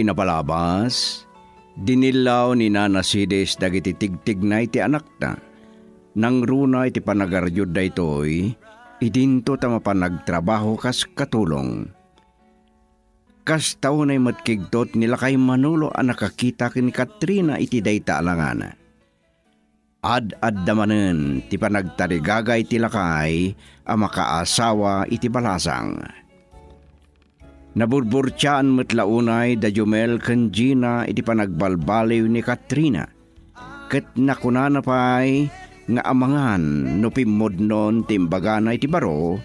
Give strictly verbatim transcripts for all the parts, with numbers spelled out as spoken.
Napalabas, dinillaw ni Nana Cedes dagiti tigtignay ti anakna. Nangruna iti panagaryod daytoy, idinto ta mapan nagtrabaho kas katulong. Kasta unay met kigtot ni lakay Manolo a nakakita ken ni Katrina iti dayta a langana. Ad-adda manen ti panagtarigagay ti lakay a makaasawa iti balasang. Naburburtiaan met la unay da Jomel ken Gina iti panagbalbaliw ni Katrina, ket nakunana pay nga amangan no pimmudnon ti imbagana iti baro,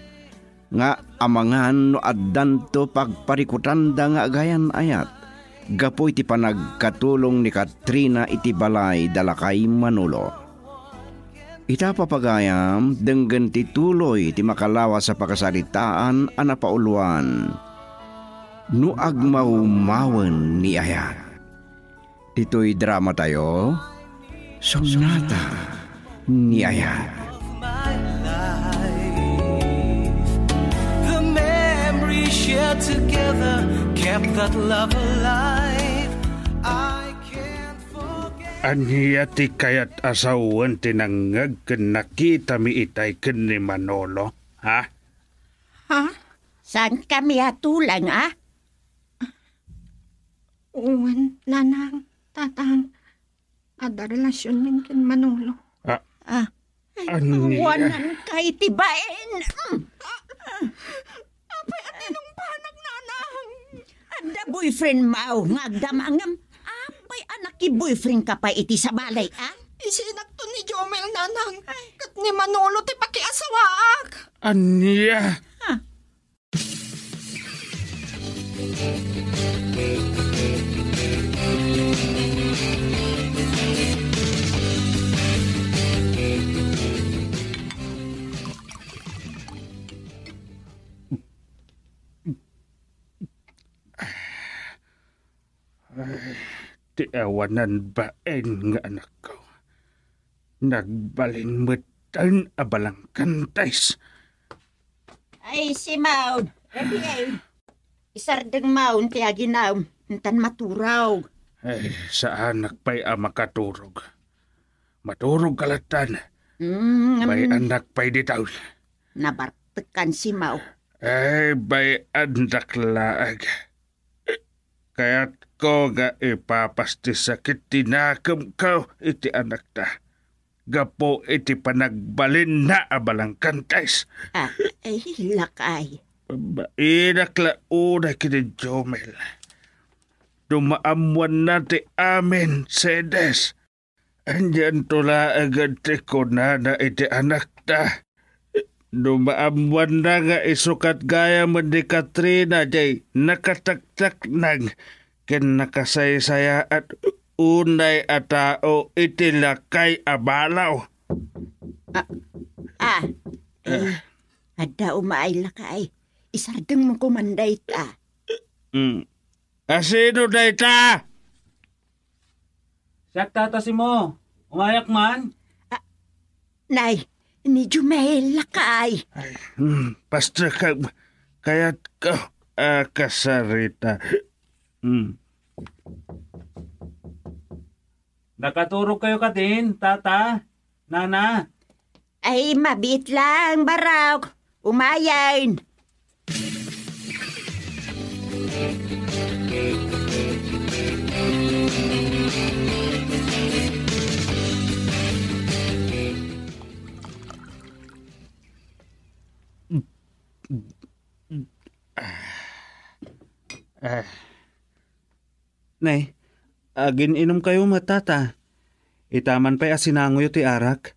nga amangan no addanto pagparikutanda nga agayan-ayat gapu iti panagkatulong ni Katrina iti balay da lakay Manolo. Ita, papagayam, denggen ti tuloy ti makalawas a pakasaritaan a napauluan no agmawmawen ni Ayat. Ditoy dramatayo, Sonata ni Ayat. The memory shared together kept that love alive. I can't forget. Ania ti kayat a sawen ti nangngeg ken nakitami itay ken ni Manolo, ha? Ha? Saan kami a tulang, a? Wen, nanang, tatang, adda relasionmin ken Manolo. Ah, Ah, ay, ania? Awanan kay ti bain. Apay a tinungpanak, nanang? Adda boyfriend maw nga agdamangem? Apay a naki-boyfriend ka pay iti sabali, a? Isinakto ni Jomel, nanang. Ay. Ket ni Manolo ti pakiasawaak. Ania? Ah. Ay, ti awanan bain nga anakko. Nagbalin metten a balangkantes. Ay, Simon, rabii, isardeng maon ti aginawem, intan maturog. Ay, saanak pay a makaturog. Maturog ka lattan. Mm, bay-annak pay ditoy. Nabartekkan, Simon. Ay, bay-annak laeng. Kayatko nga ipapas ti sakit ti nakemko iti anakta. Gapu iti panagbalinna a balangkantes. Ah, ay, lakay. Bainak la unay ken ni Jomel. No maammoanna ti amin, Cedes. Anianto laeng ti kunana iti anakta? No maammoanna nga isu ket gayamen ni Katrina diay nakataktaknang ken nakasaysayaat unay a tao iti lakay a balaw. Ah, ah, eh, adda umay lakay. Isardengmo koman dayta. Mm. A sino dayta? Siak, Tata Simo. Umayak man? Ah, nay, ni Jumel lakay. Ay, hmm, basta ka, kayat ka, ah, kasarita. Hmm. Nakaturog kayo kadin, Tata? Nana? Ay, mabiit lang, Barok. Umayen. Ah. Nay, agin-inom kayo met, Tata. Ita man pay a sinangoyo ti arak.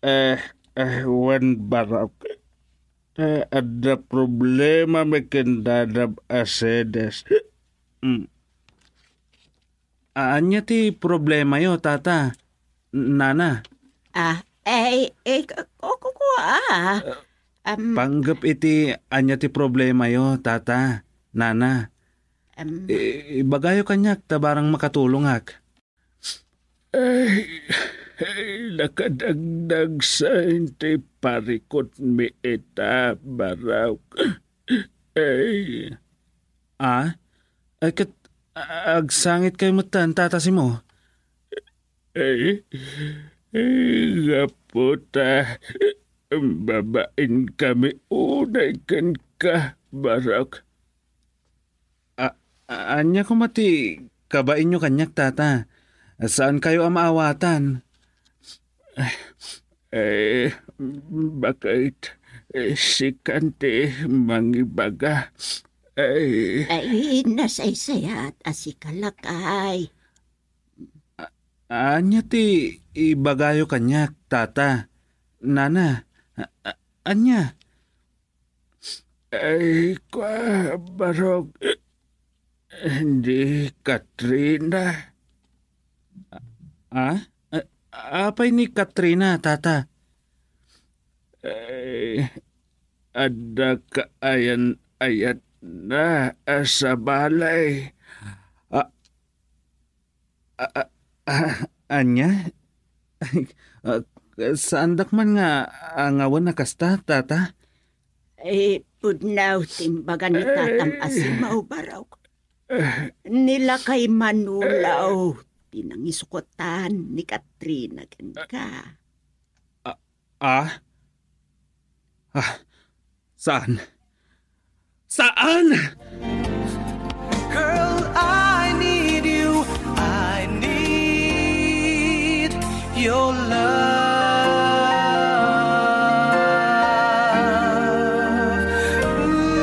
Eh, eh, wen, Barok. Eh, adda problemami ken dadam a Cedes. Mm. Ania ti problemayo, Tata? N-, Nana? Ah, eh, eh, k-, ku-, ku-, ku-, ah. Am. Panggep iti ania ti problemayo, Tata, Nana. Am. I-, ibagayo kaniak ta barang makatulongak. Ay, ay, nakadagdagsa ti parikutmi ita, Barok. Ay. Ah? Ay, ket, a-, agsangitkayo metten, Tata Simo. Ay, ay, gapu ta babain kami unay kenka, Barok. A-, a-, ania koma ti kabainyo kaniak, Tata? Saankayo a maawatan. Eh, bakit, eh, sikan ti mangibaga? Eh. Ay, nasaysayat a sika, lakay. A-, ania ti ibagayo kaniak, Tata? Nana, a-, a-, ania? Ay, kua, Barok. Hindi, Katrina. Ah? A-, apay ni Katrina, Tata? Ay, adda kaayan-ayatna a sa balay. A-, A-, a-, a-, ania? Ah, saandak man nga angawen a kasta, Tata? Eh, pudno ti imbaga ni Tatam a Simo, Barok. Ni lakay Manolo ti nangisukotan ni Katrina kenka. Ah? Ah? Saan? Saan? Girl, I need you. I need your love. Ooh.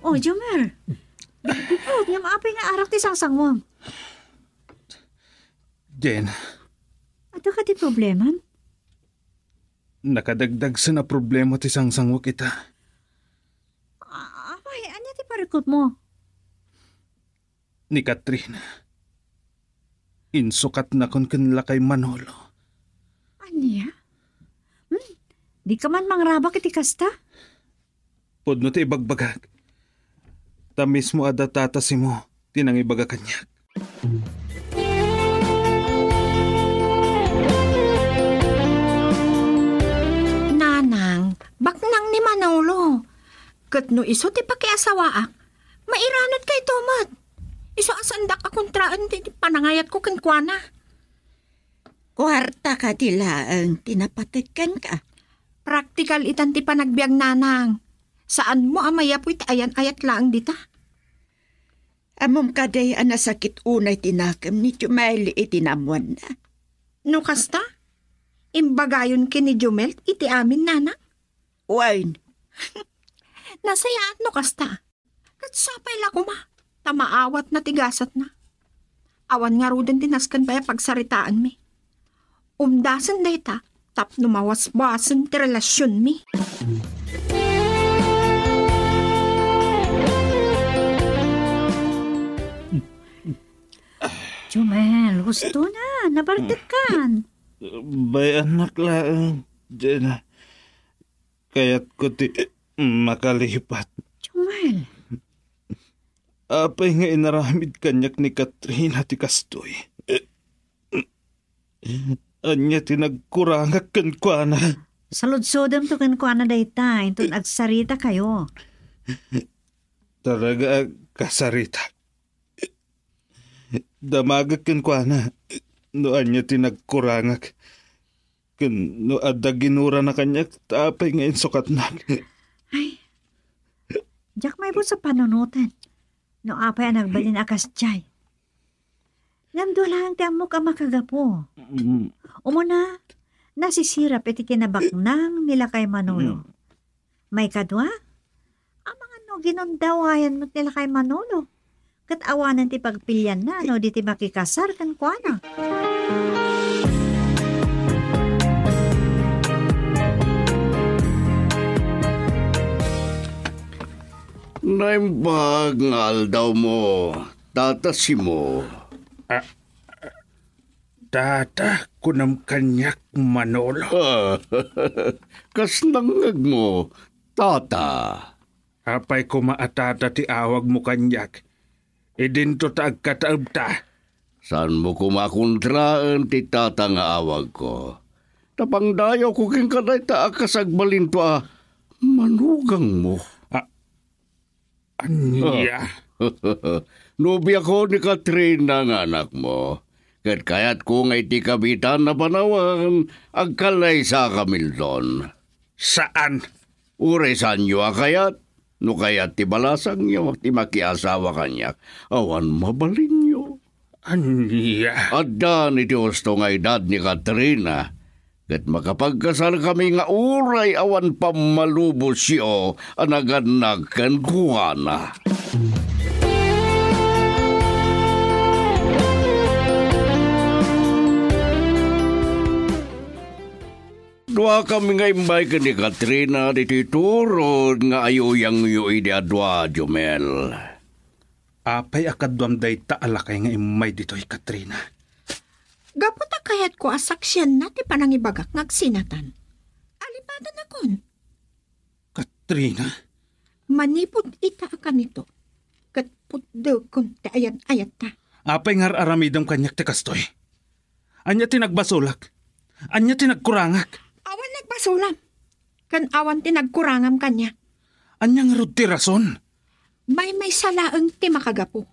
Oh, Jomel. Bigbigaw, ngem apay nga arak ti sangsangwam? Jen. Adda kadi problemam? Nakadagdagsen a problema ti sangsangwak ita. Ah, apay, ania ti parikutmo? Ni Katrina. Insukatnakon ken lakay Manolo. Ania? Hmm? Dika man mangrabak iti kasta? Pudno ti ibagbagak. Ta mismo a da Tata Simo ti nangibaga kaniak. Nanang, baknang ni Manolo. Ket no isu ti pakiasawaak, mairanutkayto met. Isu a saandak a kontraen ti panangayatko kenkuana. Kuarta kadi laeng ti napateg kenka? Praktikal itan ti panagbiag, nanang. Saanmo a mayapo iti ayan-ayat laeng dita. Ammom kadi a nasakit unay ti nakem ni Jumel iti naammoanna? No kasta, imbagayon ken ni Jumel iti amin, nanang. Wen. Nasayaat no kasta. Ket sapay la koma, ta maawatna ti gasatna. Awan ngaruden ti nasken pay a pagsaritaanmi. Umdasen dayta tapno mawasbasen ti relasionmi. Jumel, husto na, nabartekkan. Bay-annak laeng, Jenna. Kayatko ti makalipat. Jumel. Apay nga inaramid kaniak ni Katrina ti kastoy? Ania ti nagkurangak kenkuana? Saludsodemto kenkuana dayta, inton agsaritakayo. Talaga a kasaritak. Damagek kenkuana no ania ti nagkurangak. Ken no adda ginurana kaniak, ta apay nga insukatnak? Ay, diak maibus a panunoten no apay a nagbalin a kasdiay. Ngem dua laeng ti ammok a makagapu. Mm. Umuna, nasisirap iti kinabaknang ni lakay Manolo. Mm. Maikadua, amangan no ginundawayan met ni lakay Manolo. Ket awanen ti pagpilianna no di ti makikasar kenkuana. Naimbag nga aldawmo, Tata Simo. Ah, Tata, kunam kaniak, Manolo. Ah, kas nangngegmo, Tata. Apay koma a Tata ti awagmo kaniak, Idinto ta agkataebta. Saanmo koma a kontraen ti tata nga awagko. Ta pangdayawko kenka dayta a kas agbalinto a manugangmo. A-, ania? Nobiako ni Katrina nga anakmo. Ket kayatko nga iti kabiitan a panawen, agkallaysakami, Don. Saan? Uray saanyo a kayat, no kayat ti balasangyo ti makiasawa kaniak, awan mabalinyo. Ania? Addan iti husto nga edad ni Katrina, ket makapagkasarkami nga uray awan pammalubosyo a nagannak kenkuana. Duakami nga immay ken ni Katrina ditoy turod nga ayuyangyo idi a dua, Jumel. Apay a kaduam dayta a lakay nga immay ditoy, Katrina? Gapu ta kayatko a saksianna ti panangibagak nga agsinatan. Alipatanakon. Katrina? Manipud ita a kanito, ket putdekon ti ayat-ayatta. Apay nga ar-aramidem kaniak ti kastoy? Ania ti nagbasolak? Ania ti nagkurangak? Awan nagbasolam, ken awan ti nagkurangam kaniak. Ania ngarud ti rason? Maymaysa laeng ti makagapu.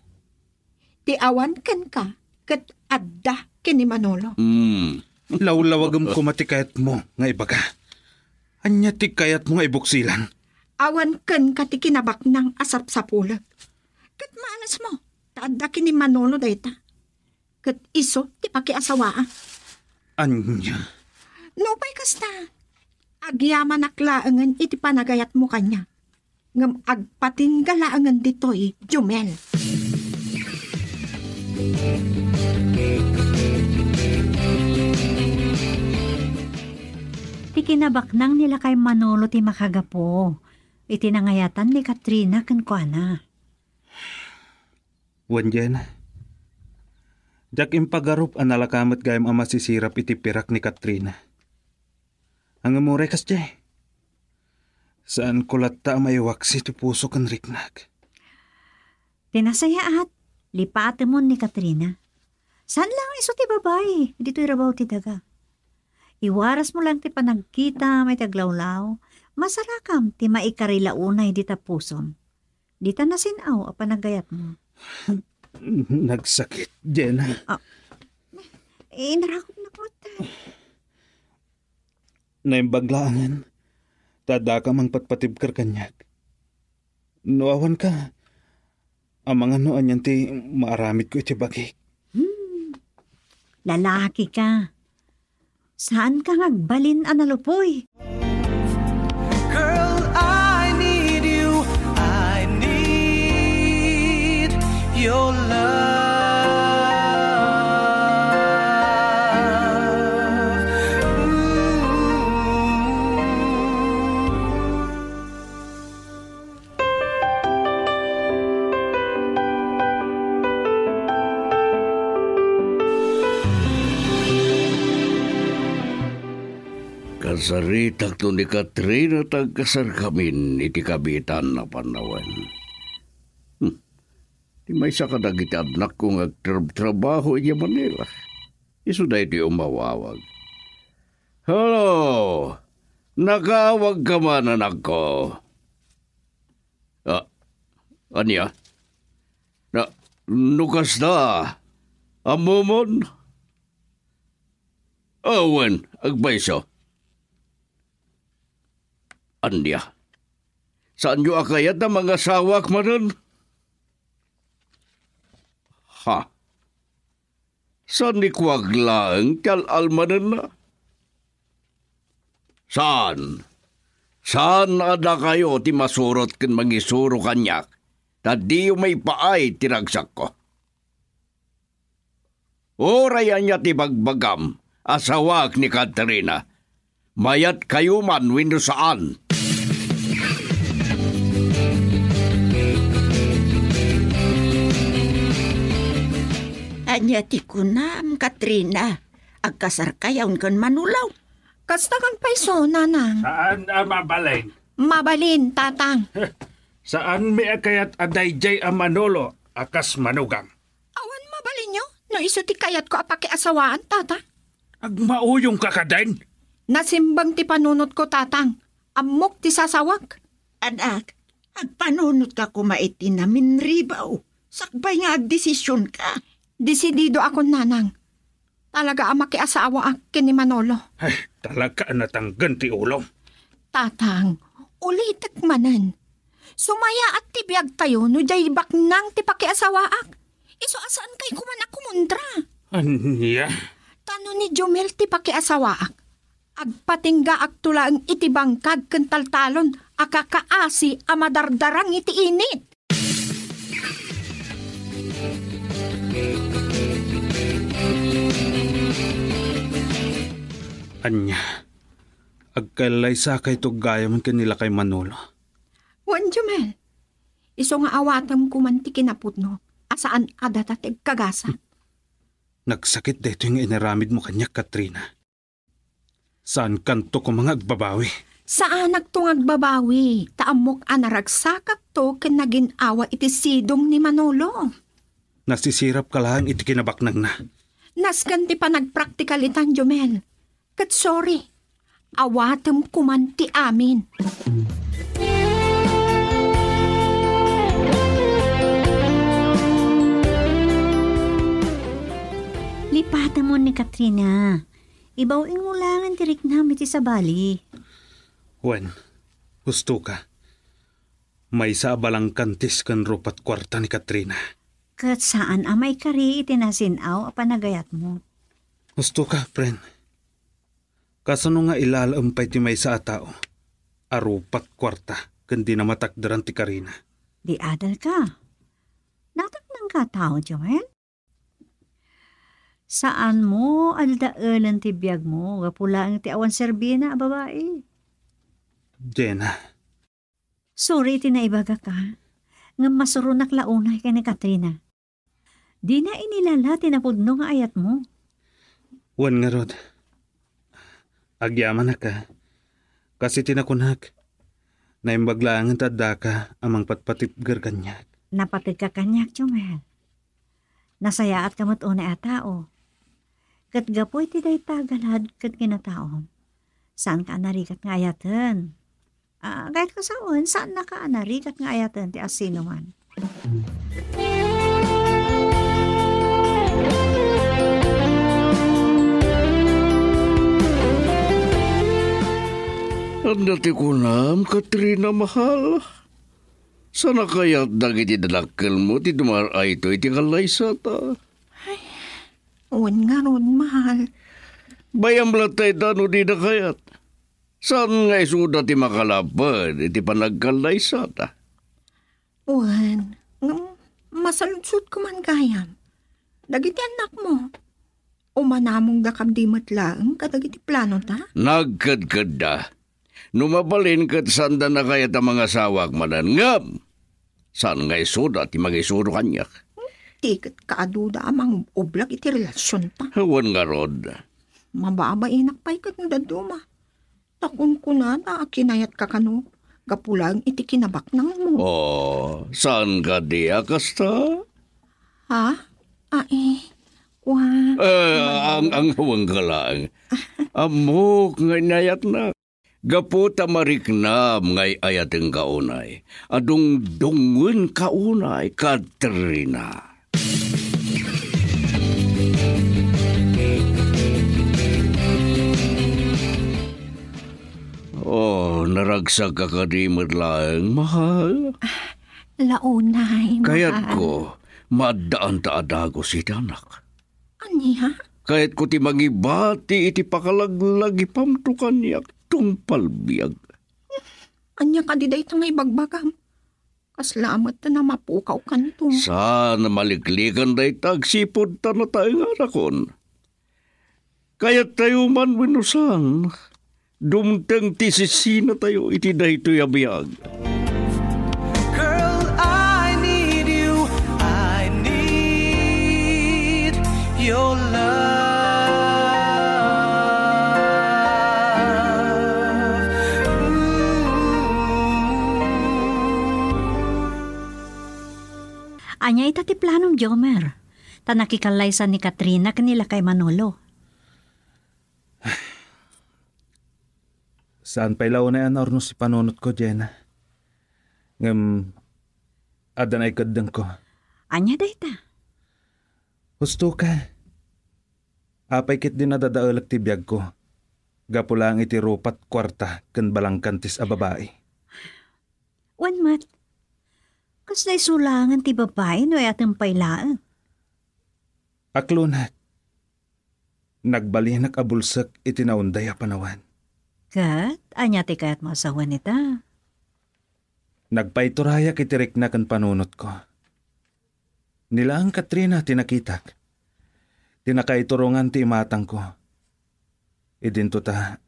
Ti awan kenka ket adda ken ni Manolo. Hmm. Lawlawagem koma ti kayatmo nga ibaga. Ania ti kayatmo nga ibuksilan? Awan kenka ti kinabaknang a sapsapulek. Ket maalasmo, ta adda ken ni Manolo dayta. Ket isu ti pakiasawaa. Ania? Nupay kasta, agyamanak laengen iti panagayatmo kaniak. Ngem agpatingga laengen ditoy, Jumel. Ti kinabaknang ni lakay Manolo ti makagapu iti nangayatan ni Katrina kenkuana. Wen, Jen, diak impagarup a nalaka met gayam a masisirap iti pirak ni Katrina. Ngem uray kasdiay, saanko latta a maiwaksi ti puso ken riknak. Ti nasayaat, lipatemon ni Katrina. Saan laeng isu ti babai ditoy rabaw ti daga. Iwarasmo laeng ti panagkitam iti aglawlaw, masarakam ti maikarilaunay dita pusom. Dita nasin-aw a panagayatmo. Nagsakit, Jenna. Ah, inarakopnak met. Naimbag laengen, ta addaka mangpatpatibker kaniak. No awanka, amangan no anian ti maaramidko iti bagik. Hmm. Lalaki ka. Saan ka nga agbalin a nalupoy? Girl, I need you. I need your love. Ooh. Kasaritakto ni Katrina ta agkasarkamin iti kabiitan a panawen. Hmm. Ti maysa kadagiti annakko nga agtrabtrabaho idiay Manila. Isu daytoy umawawag. Hello! Nakaawagka man, anakko? Ah, ania? Na, no kasta, ammomon? Awan, agpayso. Ania? Saanyo a kayat a mangasawak manen? Ha? Saan ni kuak laeng ti al-almanenna? Saan? Saan a dakayo ti masurot ken mangisuro kaniak, ta diyo maipaay ti ragsakko? Uray ania ti bagbagam, asawaek ni Katrina, mayatkayo man wenno saan? Ania ti kunam, Katrina? Agkasarkayon ken Manolo? Kasta agpayso, nanang. Saan a mabalin? Mabalin, tatang. Saanmi a kayat a daydiay a Manolo a kas manugam. Awan mabalinyo no isu ti kayatko a pakiasawaan, Tata? Agmauyongka kadin? Nasimbang ti panunotko, Tatang. Ammok ti sasawak. Anak, agpanunotka koma iti naminribaw, sakbay nga agdesisionka. Desidido akon, Nanang. Talaga a makiasawaak ken ni Manolo. Ay, talaga a natanggen ti ulo. Tatang, ulitek manen. Sumayaat ti biagtayo no diay baknang ti pakiasawaak. Isu a saankay koman a kumontra. Ania? Ta no ni Jomel ti pakiasawaak, agpatinggaakto laeng iti bangkag ken taltalon a kakaasi a madardarang iti init. Ania, agkallaysakayto gayam ken ni lakay Manolo? Wen, Jomel. Isu nga awatem koman ti kinapudno a saan a data ti agkagasak. Nagsakit daytoy nga inaramidmo kaniak, Katrina. Saankanto koma nga agbabawi. Saanakto nga agbabawi, ta ammok a naragsakakto ken nagin-awa iti sidong ni Manolo. Nasisirapka laeng iti kinabaknangna. Nasken ti panagpraktikal itan, Jomel. Ket sorry, awatem koman ti amin. Lipatem ni Katrina. Ibaw-ingmo laengen ti riknam iti sabali. Wen, husto ka. Maysa a balangkantis ken rupat kuarta ni Katrina. Ket saan a maikari iti nasin-aw a panagayatmo. Husto ka, friend. Kasano nga ilalaem pay ti maysa a tao a rupat kuarta ken dina matakderan ti karina? Di adalka. Nataknangka a tao, Joel? Saanmo a dadaelen ti biagmo gapu laeng ti awan serbina a babai. Jenna. Sorry iti naibagak, a. Ngem masuronak la unay ken ni Katrina. Dina inilala ti napudno nga ayatmo. Wen ngarud, agyamanak, a. Kas iti nakunak, naimbag laengen ta addaka a mangpatpatibger kaniak. Napategka kaniak, Jomel. Nasayaatka met unay a tao. Ket gapu iti dayta a galad ket kinataom, saanka a narigat nga ayaten. Ah, kayatko sawen, saannaka a narigat nga ayaten ti asinoman. Ania ti kunam, Katrina, mahal? Saan a kayat dagiti dadakkelmo ti dumar-ayto iti kallaysata? Ay, wen ngarud, mahal. Bay-am latta ita no dida kayat. Saan nga isuda ti makalaped iti panagkallaysata? Wen, ngem masaludsodko man gayam. Dagiti annakmo, umanamongda kadi met laeng kadagiti planota? Nagkedkedda. No mabalin ket saanda a kayat a mangasawaak manen, ngem saan nga isuda ti mangisuro kaniak. Di ket kaaduda a mangub-ublag iti relasionta. Wen ngarud. Mababainak pay ket no dadduma. Ta kunkunada a kinayatka kano gapu laeng iti kinabaknangmo. Oh, saan kadi a kasta? Ha? Ai, kua. Eh, ang, ang hawang ka laeng. Ammok nga inayatna. Gapu ta mariknam nga ay-ayatenka unay, a dungdungenka unay, Katrina. Oh, naragsak ka kadi met laeng, mahal? Ah, launay, mahal. Kayatko, maaddaan ta a dagus iti anak. Ania? Kayatko ti mangibati iti pakalaglagipamto kaniak tungpal biag. Ania kadi dayta nga ibagbagam? Kasla met ta namapukawkanto. Saan a maliklikan dayta agsipud ta nataenganakon. Kayattayo man wenno saan, dumteng ti sisinatayo iti daytoy a biag. Girl, I need you. I need your love. Ooh. Ania ita ti planom, Jomer? Ta nakikallaysan ni Katrina ken ni lakay Manolo. Saan pay la unay a naurnos ti panunotko, Jenna. Ngem adda naikeddengko. Ania dayta? Husto ka. Apay ketdi nadadaelek ti biagko? Gapu laeng iti rupat, kuarta, ken balangkantis a babai. Wen met, kasla isu laengen ti babai no ayatem pay laeng. Aklonak, nagbalinak a bulsek iti naunday a panawen. Ket ania ti kayatmo a sawen ita? Nagpaiturayak iti rikna ken panunotko. Ni laeng Katrina ti nakitak. Ti nakaiturongan ti imatangko. Idinto ta,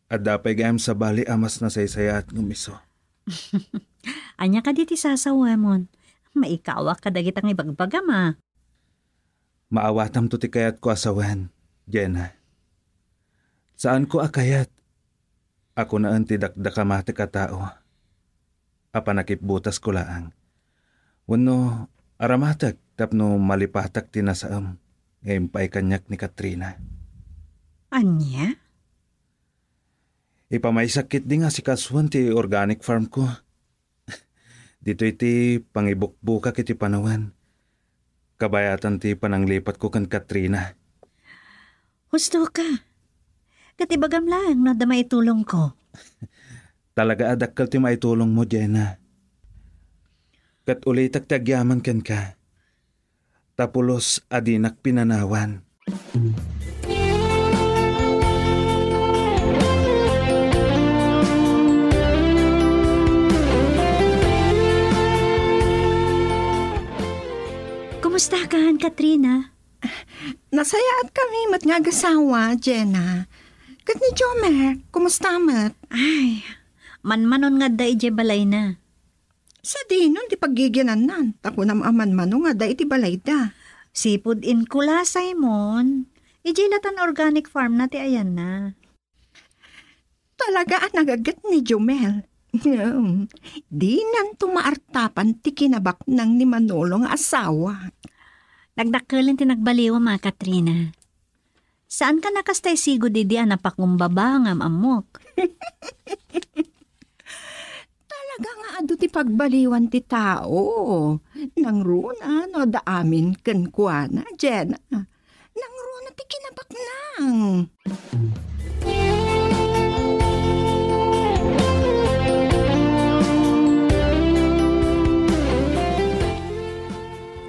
adda pay gayam sabali a mas nasaysayaat ngem isu. Ania kadi ti sasawemon? Maikawak kadagita nga ibagbagam a. Maawatamto ti kayatko a sawen, Jenna. Saanko a kayat a kunaen ti dakdakamatek a tao a panakipbutasko laeng. Wenno aramatek tapno malipatak ti nasaem nga impay kaniak ni Katrina. Ania? Ipamaysak ketdi nga asikasuen ti organic farm ko. Ditoy ti pangibukbukak iti panawen. Kabayatan ti pananglipatko ken Katrina. Husto ka. Ket ibagam laeng no adda maitulongko. Talaga a dakkel ti maitulongmo, Jenna. Ket ulitek ti agyaman kenka. Ta pulos a dinak pinanawan. Kumusta kan, Katrina? Nasayaat kami met nga agasawa, Jenna. Ket ni Jomer, kumusta met? Ay, manmanon nga adda idiay balayna. Sadinon ti paggiginannan, ta kunam a manmano nga adda iti balayda. Sipud inkulasay mon, idiay latan organic farm na ti ayanna. Talaga a nagaget ni Jumel. Ngem, dinanto maartapan ti kinabaknang ni Manolo nga asawa. Nagdakkelen ti nagbaliwam a, Katrina. Saan ka nakastay sigud idi a napakumbaba ngem ammok? Talaga nga adu ti pagbaliwan ti tao. Nangruna no adda amin kenkuana, Jenna. Nangruna ti kinabaknang.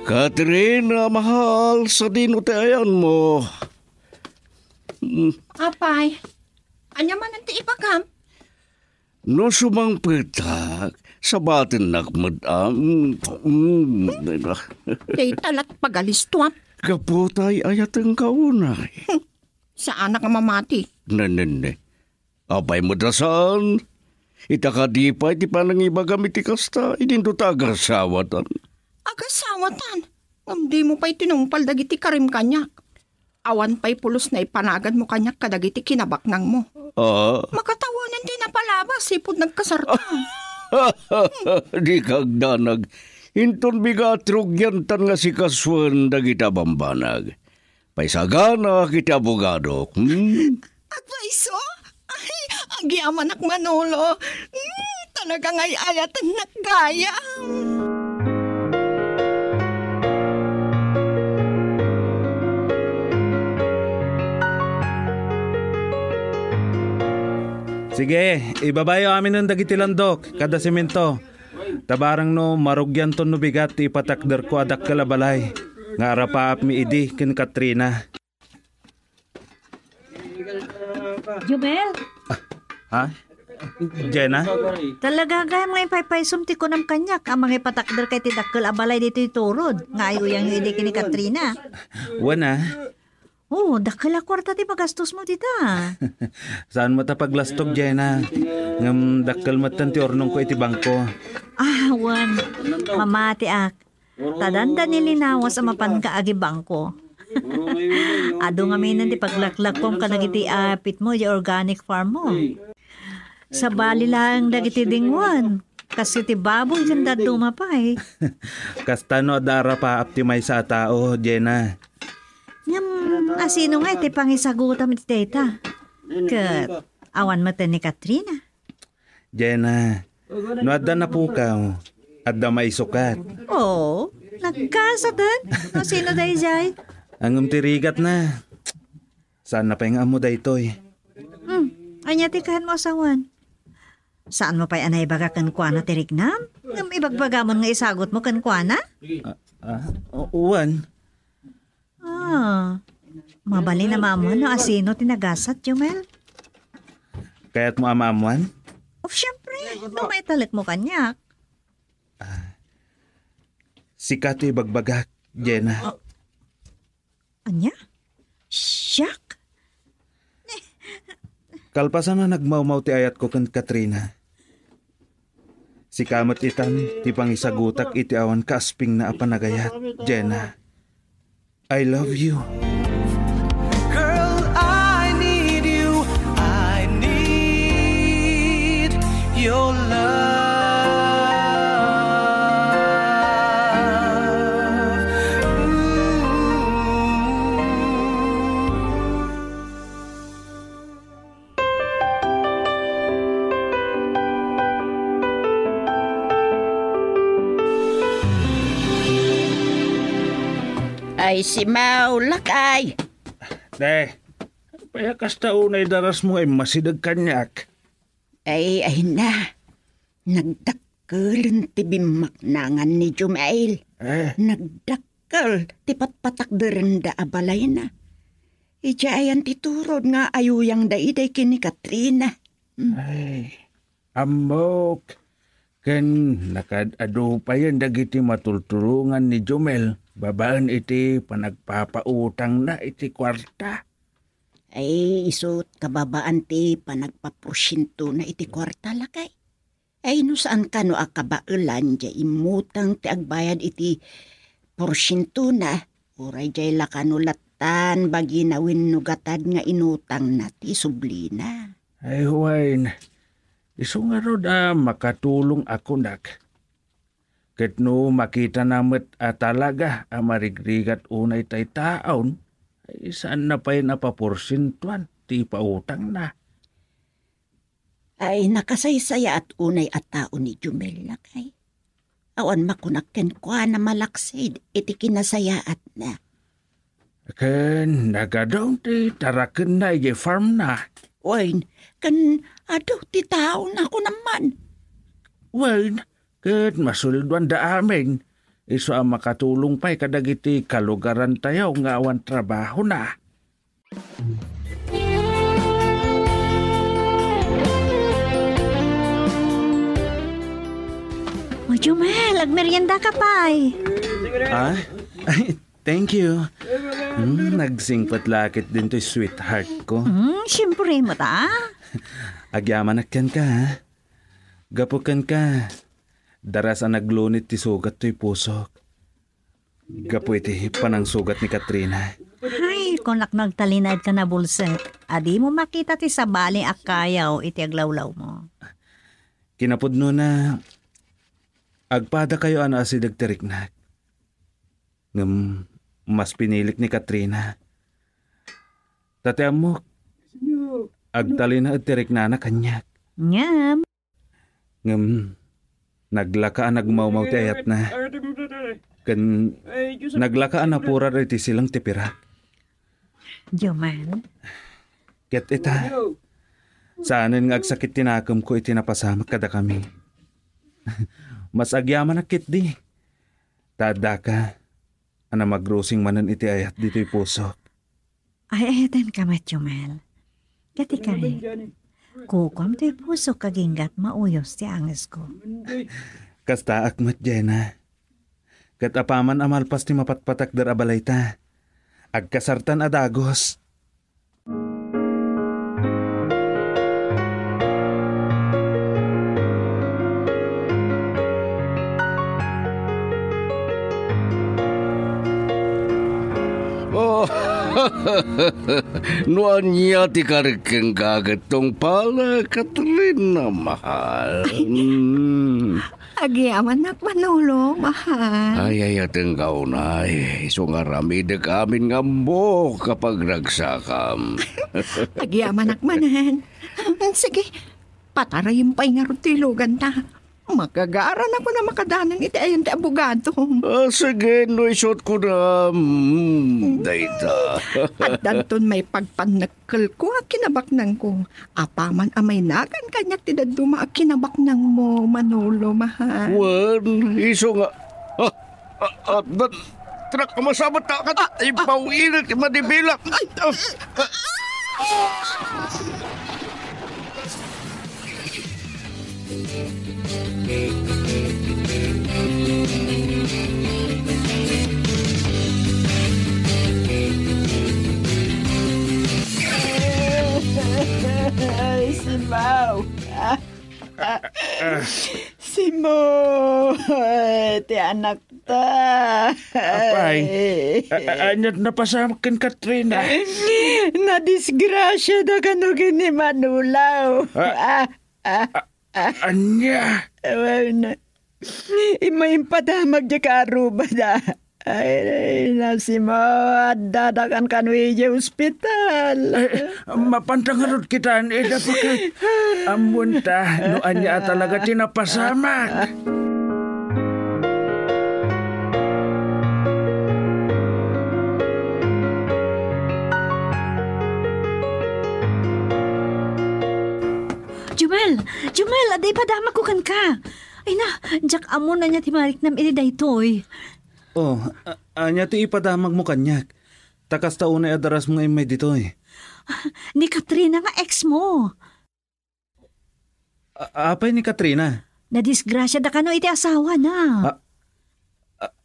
Katrina, mahal, sadino ti ayanmo? Mm. Apay, ania manen ti ibagam? No sumangpetak, sabatennak met a, mm, mm. Dayta lat pagalistuam. Gapu ta ay-ayatenka unay. Saanak a mamati. Nenenne. Apay met a saan? Ita kadi pay ti panangibagam iti kasta, idinto ta agasawatan. Agasawatan? Ngem dimo pay tinungpal dagiti karim kaniak. Awan pay pulos naipanaganmo kaniak kadagiti kinabaknangmo. Ah? Makatawanen ti napalabas, sipud nagkasarta. Di kagdanag. Inton bigat rugiantan nga sikasuen dagiti bambanag. Paisaganak iti abogadok. Hmm? Agpayso? Ay, agyamanak, Manolo. Hmm, talaga nga ay-ayatennak gayam. Sige, ibabayo aminen dagiti landok kada semento. Ta barang no marugianton no bigat ti ipatakderko a dakkel a balay nga arapaapmi idi ken Katrina. Jubel? Ha? Jenna? Talaga gayam nga impaypaysom ti kunam kaniak a mangipatakderka iti dakkel a balay ditoy turod nga ay-uyangyo idi ken ni Katrina. Wen a. Oh, dakkel a kuarta ti pagastosmo dita. Saan met a paglastog, Jenna. Ngem dakkel metten ti urnongko iti bangko. Ah, wen. Mamatiak. Ta dandani linawas a mapanka agibangko. Adu ngamin ti paglaklakkuam kadagiti apitmo iti organic farmmo. Sabali laeng dagiti dingwen. Kas iti baboy ken dadduma pay. Kasta no adda arapaap ti maysa a tao, Jena. Ngem, asino nga iti pangisagutam iti dayta? Ket awan met ni Katrina. Jena, no adda napukaw, adda maisukat. Oo, nagkasaten. No sino daydiay? Ngem ti rigatna. Saanna pay nga ammo daytoy. Hmm, ania ti kaanmo a sawen? Saanmo pay a naibaga kenkuana ti riknam? Ngem ibagbagamon nga isagutmo kenkuana? Ah, ah, wen. Ah, mabalin a maammuan no asino ti nagasat, Jumel? Kayatmo a maammuan? Oh, siyempre, no maitalekmo kaniak. Ah, sika ti ibagbagak, Jena. Ah, ania? Siak? Kalpasan a nagmawmaw ti ayatko ken Katrina, sika met itan ti pangisagutak iti awan kaaspingna a panagayat, Jena. I love you. Girl, I need you. I need your love. Ooh. Ay, simaw, lakay. Te, pay a kasta unay darasmo nga immasideg kaniak. Ay, ay na. Nagdakkelen ti bimmaknangan ni Jumel. Eh? Nagdakkel ti patpatakderenda a balayna. Idiay ayan ti turod nga ayuyangda idi ken ni Katrina. Hmm. Ay, ammok. Ken nakaad-adu payen dagiti matultulongan ni Jumel babaen iti panagpapautangna iti kuarta. Ay, isut, kababaan ti panagpaporsientona iti kuarta, lakay. Ay, no saan kano a kabaelan, diay immutang ti agbayad iti porsientona, uray diay la kano lattan bagina wenno gatad nga inutangna ti sublina. Ay, wen, isu ngarud a makatulong a kunak. Ket no makitana met a talaga a marigrigat unay tay taon, ay saanna pay a paporsientuan ti pautangna. Ay, nakasaysayaat unay a tao ni Jumel, lakay. Awan makunak kenkuana malaksid iti kinasayaatna. Ken nagadong ti tarakenna idiay farmna. Wen, ken adu ti taona, kunam man. Wen, ket masulduanda amin. Isu a makatulong pay kadagiti kalugarantayo nga awan trabahona. O, Jumel, agmerienda ka pay. Ah? Ay, thank you. Hmm, nagsingpet la ket dintoy sweetheart ko. Hmm, siyempre met a. Agyamanak kenka, ha? Gapu kenka, daras a naglunit ti sugat toy pusok. Gapu iti panangsugat ni Katrina. Ay, kunak no agtalinaedka a nabulset, a dimo makita ti sabali a kayaw iti aglawlawmo. Kinapudnona, agpadakayo a naasideg ti riknak. Ngem mas pinilik ni Katrina. Ta ti ammok, agtalinaed ti riknana kaniak. Ngem, Ngem, naglaka a nagmawmaw ti ayatna. Ken naglaka a napurar iti silang ti pirak. Jumel. Ket ita, saanen nga agsakit ti nakemko iti napasamak kadakami. Mas agyamanak ketdi. Ta addaka a namagrusing manen iti ayat ditoy pusok. Ay, ayatenka met, Jumel. Ket ikari, kukuam toy pusok aginggat mauyos ti angesko. Kastaak met, Jena. Ket apaman a malpas ti mapatpatakder a balayta, agkasartan a dagus. Oh, No ania ti karik kenka ket tungpalek, Katrina, mahal. Ay, mm. Agyamanak, Manolo, mahal. Ay, ay, atengka unay. Isu nga aramidek amin nga ammok a pagragsakam. Agyamanak manen. Sige, patarayem pay ngarud ti iluganta. Magagaran ako na makadanon iti ayan ti abogado. Ah, sige, no isuot ko na, mm, dayta. Addanton maipagpannekkelko a kinabaknangko. Apaman a mainagan kaniak ti dadduma a kinabaknangmo, Manolo, mahal. Wen, isu nga, ah, ah, addan, trak, masabat ta, kat, ah, ah, ipaw-inek, madibilak. Ay, ah, ah. Ay, Simao. Simao, ti anakta. Apay, a-, a-, ania't napasamak ken Katrina? Nadisgrasiada kano ken ni Manolo. Ah, ah, ah, ah. Ania? Awan. Immay impadamag diay kaarrubada. Ay, nasimo, addadakan kano idiay ospital. Ay, mapanta ngarud kita, ida pa ket. Ammoenta no ania a talaga ti napasamak. Jumel! Jumel, adda ipadamagko kenka. Ay na, diak ammo no ania ti mariknam iti daytoy. Oh, a-, ania ti ipadamagmo kaniak? Ta kasta unay a darasmo nga immay ditoy. Ni Katrina nga ex mo. A-, apay ni Katrina? Nadisgrasiada kano iti asawana. A-, a-,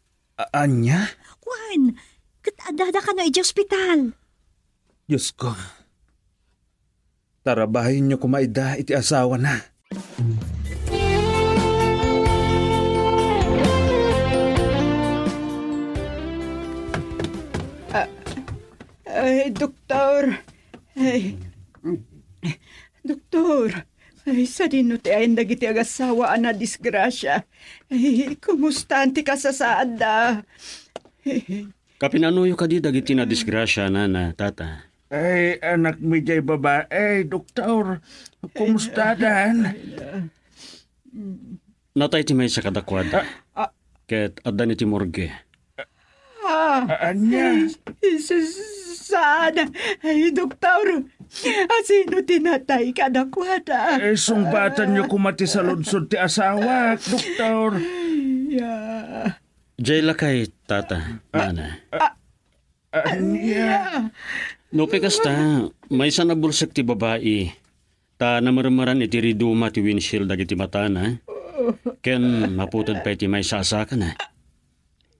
a-, ania? Kuan, ket addada kano idiay ospital. Diosko. Tarabayenyo koma ida iti asawana. Ah, ay, doktor. Ay, doktor. Ay, sadino ti ayan dagiti agassawa a nadisgrasia? Ay, kumustaan ti kasasaadda? Kapinanoyo kadi dagiti nadisgrasia, nana, tata? Ay, anakmi diay babai, doktor. Kumustadan? Natay ti maysa kadakuada. Ah, ah. Ket addan iti morgue. Ah, ania? Ay, sa-, saan? Ay, doktor. Asino ti natay kadakuada? Eh, sungbatanyo koma ti saludsod ti asawak, doktor. Ay, ah. Diay lakay, tata, nana. Ah, ah. Ania? Nupay kasta, maysa a nabulsek ti babai, ta namermeran iti riduma ti windshield dagiti matana, ken naputed pay ti maysa a sakana.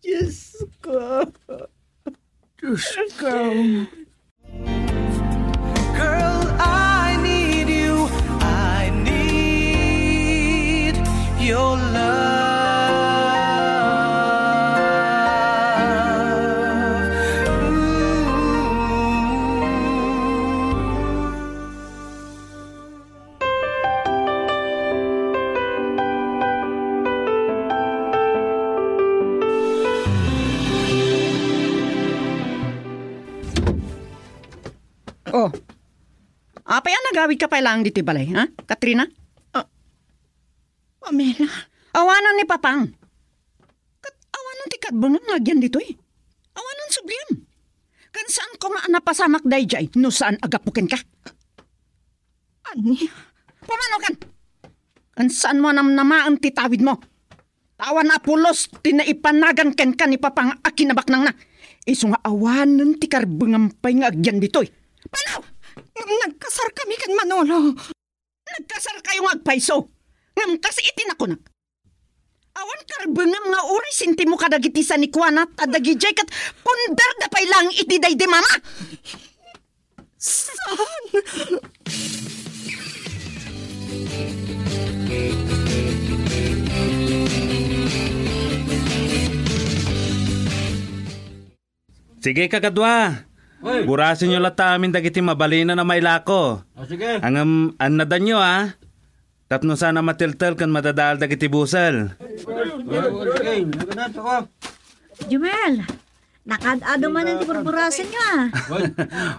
Diosko. Diosko. Girl, I need you. I need your love. Ooh. Oh. Apay a nagawidka pay laeng ditoy balay, ha, Katrina? Ah, Pamela. Awanen ni Papang. Ket awanen ti karbengam nga agyan ditoy. Awanen subliam. Ken saan koma a napasamak daydiay no saan a gapu kenka. Ania? Pumanokan! Ken saanmo a namnamaen ti tawidmo. Ta awan a pulos ti naipanagan kenka ni Papang a kinabaknangna. Isu nga awanen ti karbengam pay nga agyan ditoy. Panaw! Ngem nagkasarkami ken Manolo. Nagkasarkayo nga agpayso. Ngem kas iti nakunak, awan karbengam nga uray sentimo kadagiti sanikuana, ta dagidiay ket punderda pay laeng iti daydi mama. Saan? Sige, kakadua. Burasenyo latta amin dagiti mabalinan a mailako. Ah, sige. Ngem annadanyo, a. Tapno saan a matiltel ken madadael dagiti busel. Sige, sige. Jumel, nakaad-ado manen ti burburasenyo, a.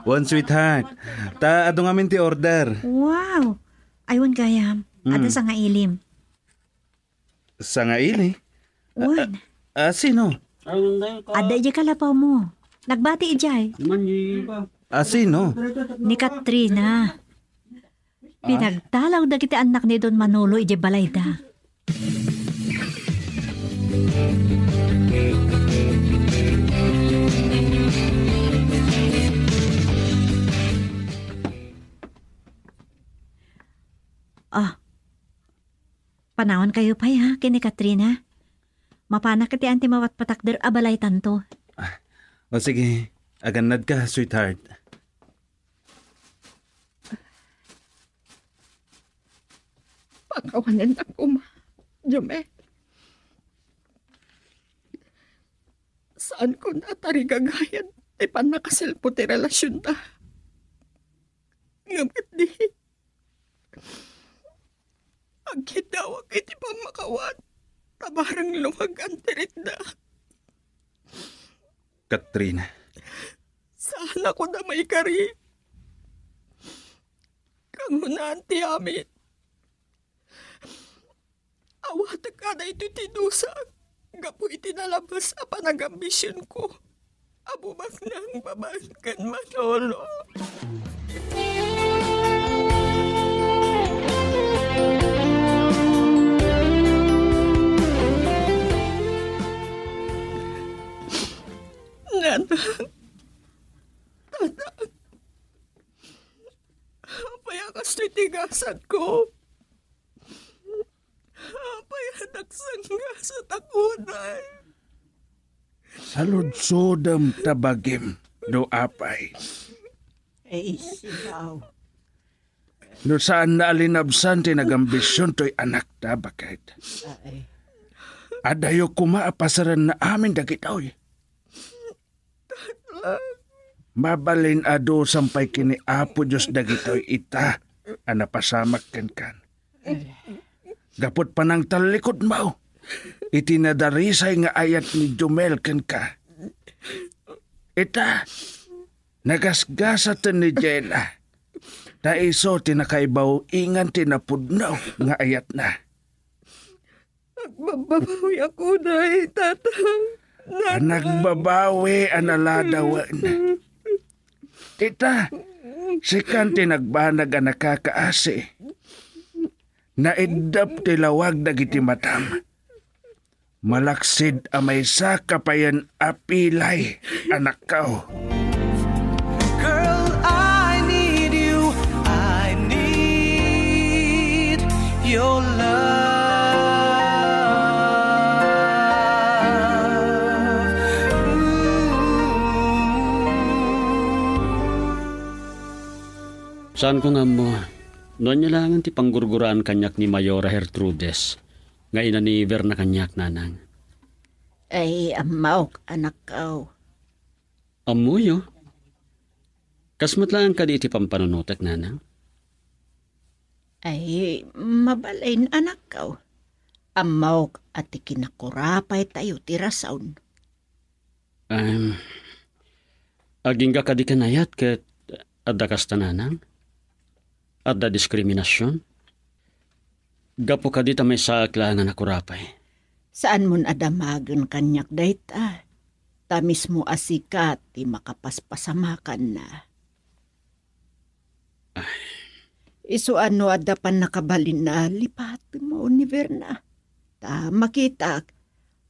Wen, sweetheart. Ta adu ngamin ti order. Wow. Ay, wen gayam. Mm. Adda sangailim. Sangaili? Wen. A, a, sino? Adda idiay kalapawmo. Nagbati idiay. A, sino? Ni Katrina. Pinagtalaw dagiti annak ni Don Manolo idiay balayda. Ah, panawankayo pay, ha, ken ni Katrina. Mapanak iti anti mapatpatakder a balaytanto. Ah, o sige, agannadka, sweetheart. Pakawanennak koma, Jumel. Saanko a tarigagayan ti pannakasilpo ti relasionda. Ngem ketdi, agkiddawak iti pammakawan, ta bareng lumagan ti rikna. Katrina. Saanakon a maikari. Kangrunaan ti amin. Awatek a daytoy ti dusa gapu iti nalabas a panagambisionko a bumaknang babaen ken Manolo. Nanang, tatang, apay a kastoy ti gasatko? Apay a nagsanggasat a kunay? Saludsodem ta bagim no apay. Ay, sigaw. No saan a linabsan ti nagambision toy anakta, baket. Ay. Adayo koma a pasarenna amin dagitoy. Mabalin a dusaem pay ken ni Apo Dios dagitoy ita a napasamak kenkan. Gapud panangtallikudmo iti nadarisay nga ayat ni Jumel kenka. Ita, nagasgasaten ni Jena, ta isu ti nakaibaw-ingan ti napudno nga ayatna. Agbabbabawi a kunay, Tatang. A nagbabawi a naladawen. Ita, sikan ti nagbanag a nakakaasi. Naiddep ti lawag dagiti matam. Malaksid a maysa ka payen a pilay, anakko. Girl, I need you. I need your love. Ooh. Saanko nga ammo no ania laengen ti panggurguraan kaniak ni Mayora Gertrudes nga ina ni Verna kaniak, nanang. Ay, ammok, anakko. Ammoyo? Kas met laeng kadi iti pampanunotek, nanang? Ay, mabalin, anakko. Ammok a ti kinakurapaytayo ti rason. Em, agingga kadi ken ayat ket adda kasta, nanang? Adda diskriminasion? Gapu kadi ta maysaak laeng a nakurapay? Saanmon a damagen kaniak dayta, ta mismo a sika ti makapaspasamakanna. Ay. Isu a no adda pannakabalinna, lipatemmo ni Verna. Ta makitaak,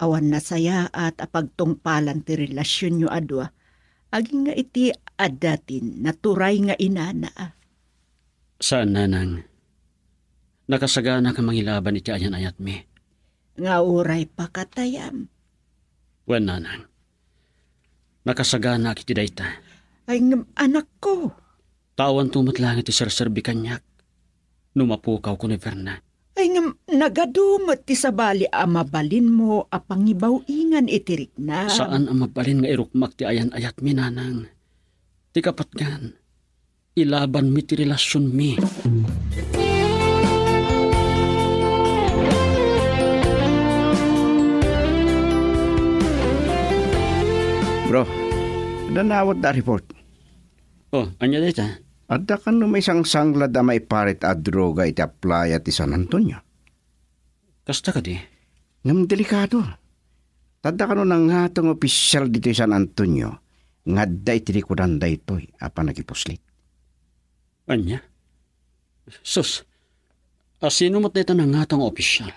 awan nasayaat a pagtungpalan ti relasionyo a dua, agingga iti adda ti naturay nga inana. Saan, nanang. Nakasaganaak a mangilaban iti ayan-ayatmi. Nga uray pakatayam. Wen, nanang. Nakasaganaak iti dayta. Ay, ngem, anakko. Ta awanto met laeng ti serserbi kaniak no mapukawko ni Verna. Ay, ngem, nagadu met ti sabali a mabalinmo a pangibaw-ingan iti riknam. Saan a mabalin nga irukmak ti ayan-ayatmi, nanang. Ikapatgan, ilabanmi ti relasionmi. Bro, adda nawat da report. Oh, ania dayta? Adda kano maisangsanglad a maiparit a droga iti playa ti San Antonio. Kasta kadi? Ngem delikado. Ta adda kano nangngato nga opisyal ditoy San Antonio nga adda iti likudan daytoy a panagipuslit. Ania? Sus, a sino met dayta nangngato nga opisyal?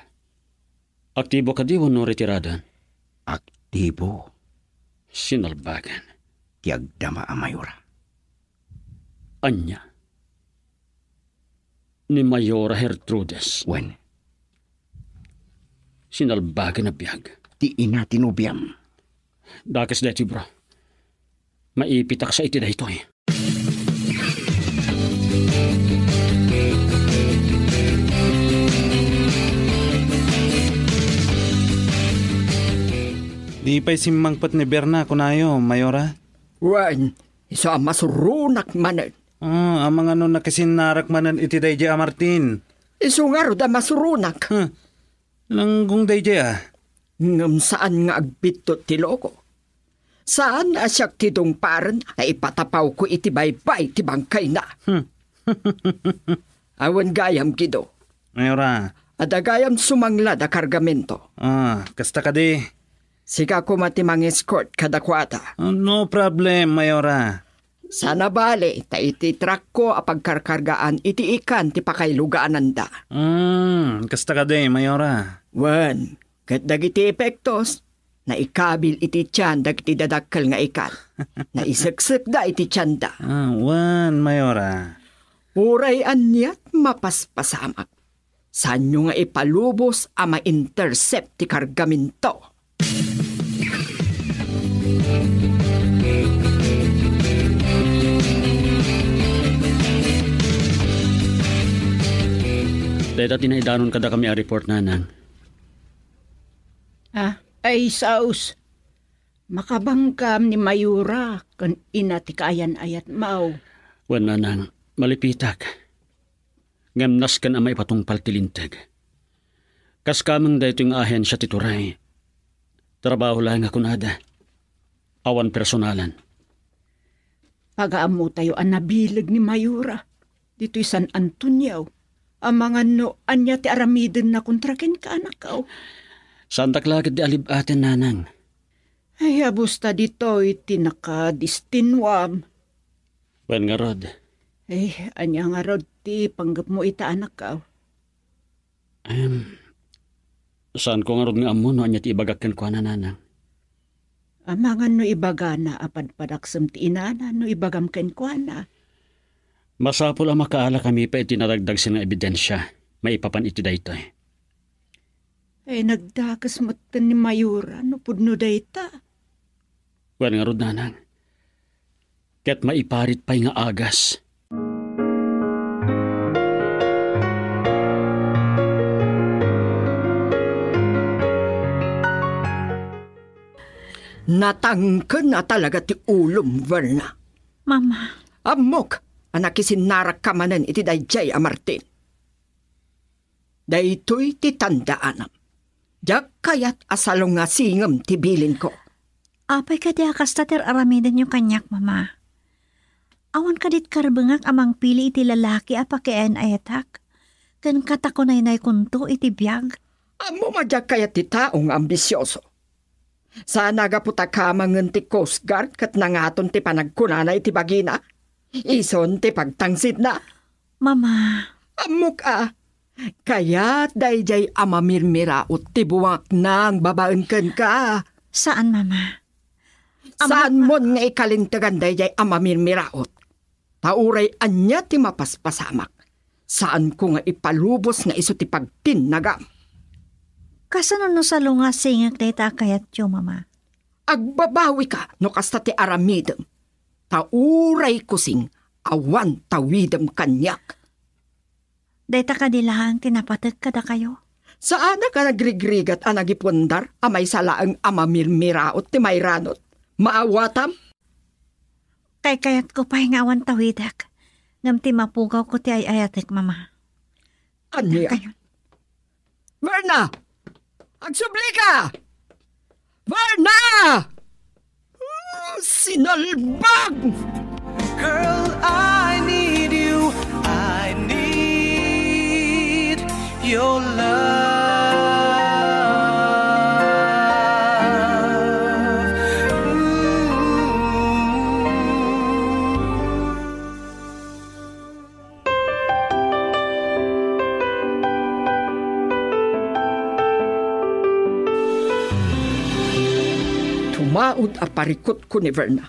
Aktibo kadi wenno retirada? Aktibo. Sinalbagan. Ti agdama a mayora. Ania? Ni Mayora Gertrudes. Wen. Sinalbagan a biag. Ti ina ti nobiam. Dakes daytoy, bro. Maipitaksa iti daytoy. Di pay simmangpet ni Berna, kunayo, Mayora? Wen, isu a masuronak manen. Ah, amangan no nakisinnarak manen iti daydiay a Martin. Isu ngarud a masuronak. Huh. Langgong daydiay, ah. Ngem saan nga agbittot ti loko. Saan a siak ti dungparen a ipatapawko iti baybay ti bangkayna. Hmm. Awan gayam, Guido. Mayora. Adda gayam sumanglad a kargamento. Ah, kasta kadi. Sika koma ti mang-escort kadakuada. Ah, no problem, Mayora. Saan a bale, ta iti truckko a pagkarkargaan iti ikan ti pakailugaananda. Hmm, kasta kadi, Mayora. Wen, ket dagiti epektos, naikabil iti tian dagiti dadakkel nga ikan. Naiseksekda iti tianda. Ah, wen, Mayora. Uray aniat mapaspasamak. Saanyo nga ipalubos a ma-intercept ti kargamento. Dayta ti naidanon kadakami a report, nanang. Ah, ay, saos. Makabanggam ni Mayora ken ina ti kaayan-ayatmaw. Wen, nanang, malipitak. Ngem nasken a maipatungpal ti linteg. Kas kameng daytoy nga ahensia ti turay, trabaho laeng a kunada. Awan personalan. Pagaammotayo a nabileg ni Mayora ditoy San Antonio. Amangan no ania ti aramidenna kontra kenka, anakko. Saandak la ketdi a lib-aten, nanang. Ay, abus ta ditoy ti nakadestinuam. Wen ngarud. Ay, ania ngarud ti panggepmo ita, anakko? Em, saanko ngarud nga ammo no ania ti ibagak kenkuana, nanang. Amangan no ibagana a padpadaksem ti inana no ibagam kenkuana. Masapul a makaalakami pay iti nadagdagsen nga ebidensia maipapan iti daytoy. Ay, nagdakes metten ni Mayora no pudno dayta. Wen ngarud, nanang. Ket maiparit pay nga agas. Natangken a talaga ti ulom, Verna. Mama. Ammok a nakisinnarakka manen iti daydiay a Martin. Daytoy ti tandaanam. Diak kayat a salungasingem ti bilinko. Apay kadi a kasta ti ar-aramidenyo kaniak, Mama? Awan kadit karbengak a mangpili iti lalaki a pakiayan-ayatak? Ken katakunaynaykonto iti biag? Ammom a diak kayat ti tao nga ambisioso. Sana gapu ta kamangen ti Coast Guard ket nangaton ti panagkunana iti bagina. Ison ti pagtangsidna. Mama. Ammok a. Kayat daydiay a mamirmiraot ti buaknang babaen kenka. Saan, Mama. Ammok, Saan Ma- mon nga ikalintegan daydiay a mamirmiraot? Ta uray ania ti mapaspasamak, saanko nga ipalubos nga isu ti pagtinnagam. Kasano no salungasingek dayta a kayatyo, Mama? Agbabawika no kasta ti aramidem, ta uray kusing awan tawidem kaniak. Dayta kadi laeng ti napatek kadakayo? Saanak a nagrigrigat a nagipundar a maysa laeng a mamirmiraot ti mairanod. Maawatam? Kaykayatko pay nga awan tawidek, ngem ti mapugawko ti ay-ayatek, Mama. Ania? Kayon. Verna! Agsublika! Verna! Ah, sinalbag! Girl, I need you. I need your love. Ooh. Tumaud a parikutko ni Verna.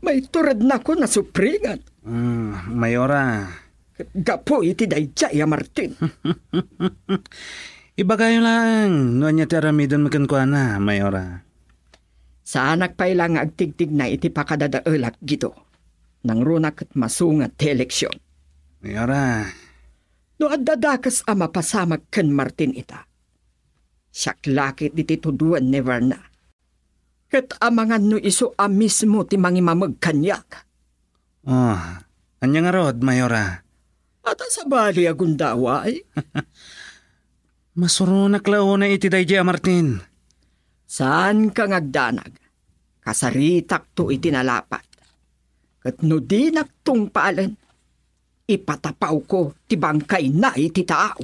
Maiturednako nasupringan. Mm, Mayora. Gapu iti daydiay a Martin. Ibagayo laeng no ania ti aramidem kenkuana, Mayora. Saanak pay la nga agtigtignay iti pakadadaelak, Guido. Nangruna ket masunget ti eleksion. Mayora. No adda dakes a mapasamak ken Martin ita, siak la ket iti tuduen ni Verna. Ket amangan no isu a mismo ti mangimameg kaniak. Oh, ania ngarud, Mayora? Adda sabali a gundaway? Masuronak la unay iti daydiay a Martin. Saanka nga agdanag. Kasaritakto iti nalapad. Ket no dinak tungpalen, ipatapawko ti bangkayna iti tao.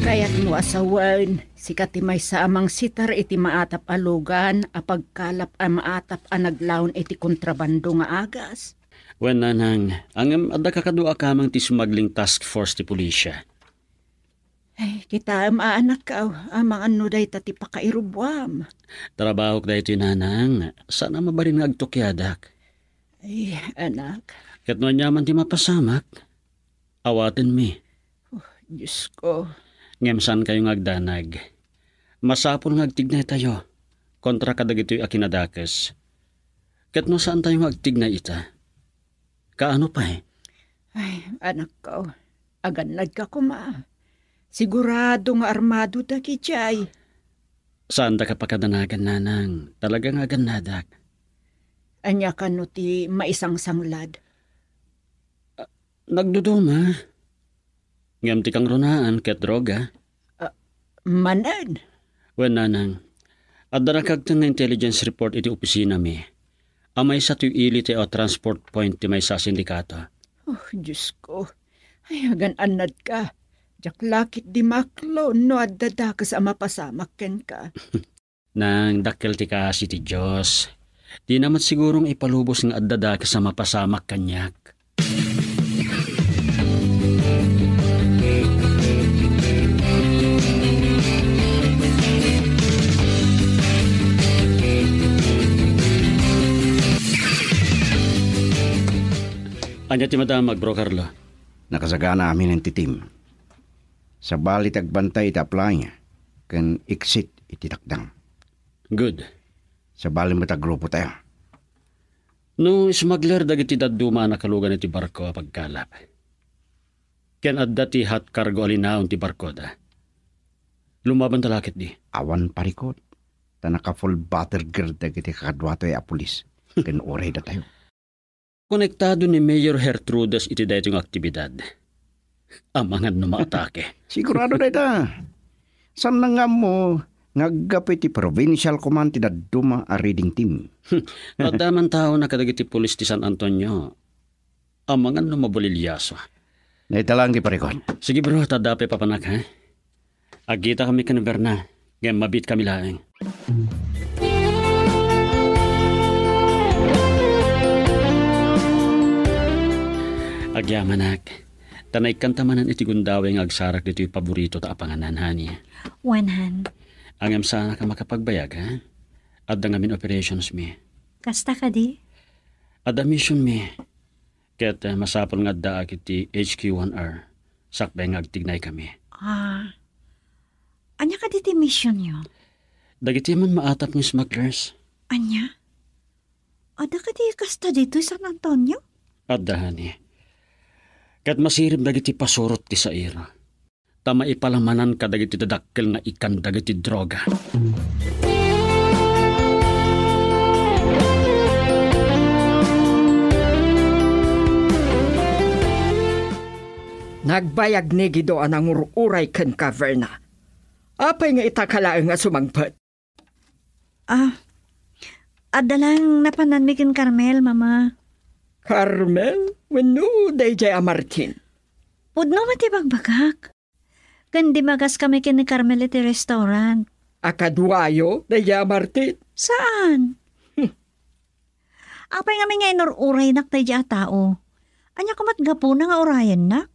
Kayatmo a sawen, sika ti maysa a mangsitar iti maatap a lugan a pagkalap a maatap a naglaon iti kontrabando nga agas? Wen, nanang, ngem adda kakadua a kameng ti smuggling task force ti pulisia. Ay, kitaem a anakko, amangan no dayta ti pakairubuam. Trabahok daytoy, nanang. Saan a mabalin nga agtukiadak. Ay, anak. Ket no aniaman ti mapasamak, awatenmi. Oh, Diyos ko. Ngem saankayo nga agdanag. Masapul nga agtignaytayo kontra kadagitoy a kinadakes. Ket no saantayo nga agtignay ita, kaano pay? Ay, anakko, agannadka koma. Sigurado nga armado dagidiay. Saandak a pakadanagan, nanang. Talaga nga agannadak. Ania kano ti maisangsanglad? Ah, nagduduma. Ngem ti kangrunaan ket droga. Ah, manen? Wen, nanang, adda nakagteng nga intelligence report iti opisinami a maysa toy ili ti, ah, transport point ti maysa a sindikato. Oh, Diyos ko. Ay, agan-annadka. Diak la ket dimaklo no adda dakes a mapasamak kenka. Nang dakkel ti kaasi ti Dios, dina met sigurong ipalubos nga adda dakes a mapasamak kaniak. Ania ti madamag, Bro Carlo? Nakasagana aminen ti team. Sabali ti agbantay iti apply ken exit iti takdang. Good. Sabali met a grupo tayo. No smuggler dagiti dadduma a nakalugan iti barko a pagkalap, ken adda ti hot cargo a linaon ti barkoda, lumabanta la ketdi. Awan parikot, ta naka-full battle gear dagiti kakaduatoy a pulis ken uray datayo. Konektado ni Mayor Gertrudes iti daytoy nga aktibidad. Amangan no maatake. Sigurado dayta. Saan nga ammo nga aggapu iti provincial command ti dadduma a raiding team. No adda man taona kadagiti pulis ti San Antonio, amangan no mabulilyaso. Naitalang ti parikot. Sige, bro, ta adda pay papanak, ha? Agkitakami ken Berna, ngem mabiitkami laeng. Agyamanak, ta naikkanta manen iti gundaway nga agsarak ditoy paborito ta a panganan, honey. Wen, han. Ngem saanak a makapagbayag, ha? Adda ngamin operations mi. Kasta kadi? Adda mission mi. Ket, eh, masapul nga addaak iti H Q one R, sakbay nga agtignaykami. Ah. Ania kadi ti missionyo? Dagiti man maatap nga smugglers. Ania? Adda kadi kasta ditoy San Antonio? Adda, honey. Ket masirib dagiti pasurot ti saira. ta maipalamanan kadagiti dadakkel nga ikan dagiti droga. Nagbayag ni Guido a nangur-uray kenka, Verna. Apay nga ita ka laeng a sumangpet? Ah, adda lang napananmi ken Carmel, Mama. Carmel? Wenno daydiay a Martin? Pudno met ti bagbagak. Ken dimmagaskami ken ni Carmel iti restaurant. A kaduayo daydiay a Martin? Saan? Hmm. Apay ngamin nga inur-uraynak daydiay a tao? Ania koma ti gapuna nga urayennak?